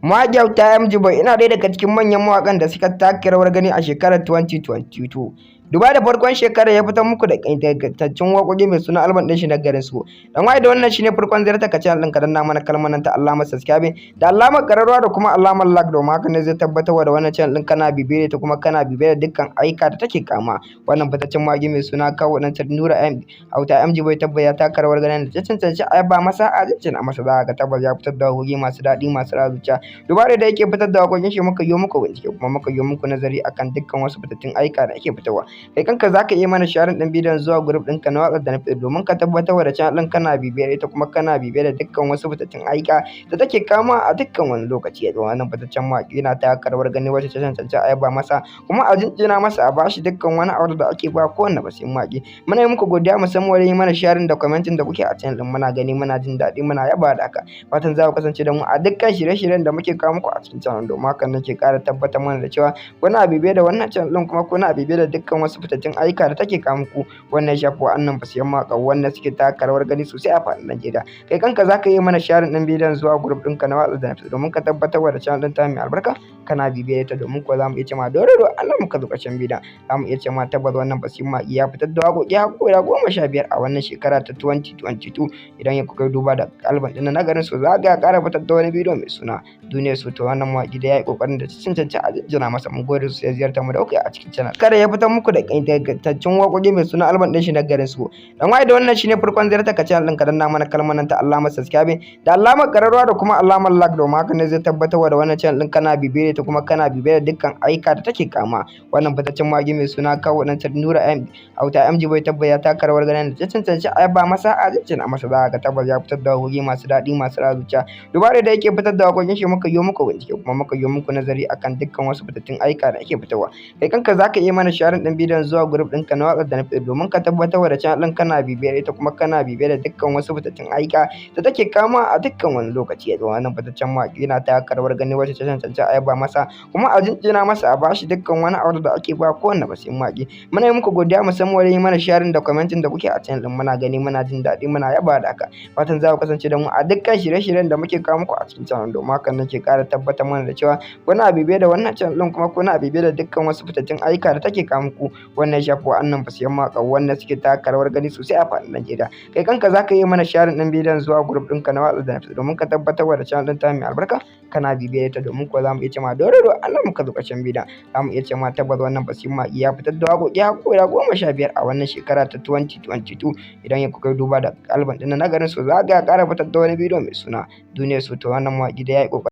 Mawaƙi Auta MG Boy yana ɗaya daga cikin manyan mawaƙan da suka taka rawar gani a shekarar 2022. Duba da farkon shekarar ya fitar muku da ingantaccen waƙoƙi mai suna album ɗin shi na Garin Su. Dan waye da wannan shine farkon ziyartar ka channel ɗin, ka danna mana kalmar nan ta alamar subscribe da alamar ƙararrawa da kuma alamar like, domin haka ne zai tabbatar da wannan channel ɗin kana bibiye ta kuma kana bibiye da dukkan ayyuka da take kama. Wannan fitaccen mawaƙi mai suna Kawu ɗan Nura M Auta MG Boy tabbas ya taka rawar ganin da ta cancanci a yaba masa, a jinjina masa. Za ka tabbas ya fitar da waƙoƙi masu daɗi, masu ratsa zuciya. Duba da yake fitar da waƙoƙin shi, muka yi muku bincike kuma muka yi muku nazari akan dukkan wasu fitattun ayyuka da ake fitarwa. Kai kanka za ka iya mana sharing ɗin bidiyon zuwa group ɗinka na WhatsApp da na Facebook domin ka tabbatar da channel ɗin kana bibiyar ita kuma kana bibiyar da dukkan wasu fitattun ayyuka da take kama a dukkan wani lokaci. Da wannan fitaccen mawaƙi yana taka rawar gani wacce ta cancanci a yaba masa kuma a jinjina masa, a bashi dukkan wani abu da ake ba kowanne basirin mawaƙi. Muna yi muku godiya musamman wajen yi mana sharing da commenting da kuke a channel ɗin. Muna gani, muna jin daɗi, muna yaba da haka. Fatan za ku kasance da mu a dukkan shirye-shiryen da muke kawo muku a cikin channel, domin hakan nake ƙara tabbatar mana da cewa kuna bibiye da wannan channel ɗin kuma kuna bibiye da dukkan wasu fitattun ayyuka da take kawo muku. Wannan ya shafi wa'annan fasiyan mawaƙa wanda suke taka rawar gani sosai a faɗin Najeriya. Kai kanka za ka iya mana sharing ɗin bidiyon zuwa group ɗinka na WhatsApp da na Facebook domin ka tabbatar da channel ɗin ta mai albarka kana bibiye ta, domin kuwa za mu iya cewa dororo Allah muka zo ƙarshen bidiyon. Za mu iya cewa tabbas wannan fasiyan mawaƙi ya fitar da waƙoƙi har guda 15 a wannan shekara ta 2022. Idan ya kuka duba da album ɗin na Garin Su, za ga ya ƙara fitar da wani bidiyo mai suna Duniyar Su. To, wannan mawaƙi da ya yi ƙoƙarin da cancanci a jinjina masa. Mun gode sosai ziyartar mu da kuka a cikin channel. Kada ya fitar muku da ingantaccen waƙoƙi mai suna album ɗin shi na Garin Su. Dan waye da wannan shine farkon ziyartar ka channel ɗin, ka danna mana kalmar nan ta alamar subscribe da alamar ƙararrawa da kuma alamar like, domin haka ne zai tabbatar da wannan channel ɗin kana bibiye ta kuma kana bibiye da dukkan ayyuka da take kama. Wannan fitaccen mawaƙi mai suna Kawu ɗan Nura M Auta MG Boy tabbas ya taka rawar ganin da ta cancanci a yaba masa, a jinjina masa. Za ka tabbas ya fitar da waƙoƙi masu daɗi, masu ratsa zuciya. Duba da yake fitar da waƙoƙin shi, muka yi muku bincike kuma muka yi muku nazari akan dukkan wasu fitattun ayyuka da ake fitarwa. Kai kanka za ka iya mana sharing ɗin bidiyon zuwa group ɗinka na WhatsApp da na Facebook domin ka tabbatar da channel ɗin kana bibiyar ita kuma kana bibiyar da dukkan wasu fitattun ayyuka da take kama a dukkan wani lokaci. Da wannan fitaccen mawaƙi yana taka rawar gani wacce ta cancanci a yaba masa kuma a jinjina masa, a bashi dukkan wani abu da ake ba kowanne basirin mawaƙi. Muna yi muku godiya musamman wajen yi mana sharing da commenting da kuke a channel ɗin. Muna gani, muna jin daɗi, muna yaba da haka. Fatan za ku kasance da mu a dukkan shirye-shiryen da muke kawo muku a cikin channel, domin hakan nake ƙara tabbatar mana da cewa kuna bibiye da wannan channel ɗin kuma kuna bibiye da dukkan wasu fitattun ayyuka da take kawo muku. Wannan ya shafi wa'annan fasiyan mawaƙa wanda suke taka rawar gani sosai a faɗin Najeriya. Kai kanka za ka iya mana sharing ɗin bidiyon zuwa group ɗinka na WhatsApp da na Facebook domin ka tabbatar da channel ɗin ta mai albarka kana bibiye ta, domin kuwa za mu iya cewa dororo Allah muka zo ƙarshen bidiyon. Za mu iya cewa tabbas wannan fasiyan mawaƙi ya fitar da waƙoƙi har guda 15 a wannan shekara ta 2022. Idan ya kuka duba da album ɗin na Garin Su, za ga ya ƙara fitar da wani bidiyo mai suna Duniyar Su. To, wannan mawaƙi da ya yi ƙoƙari.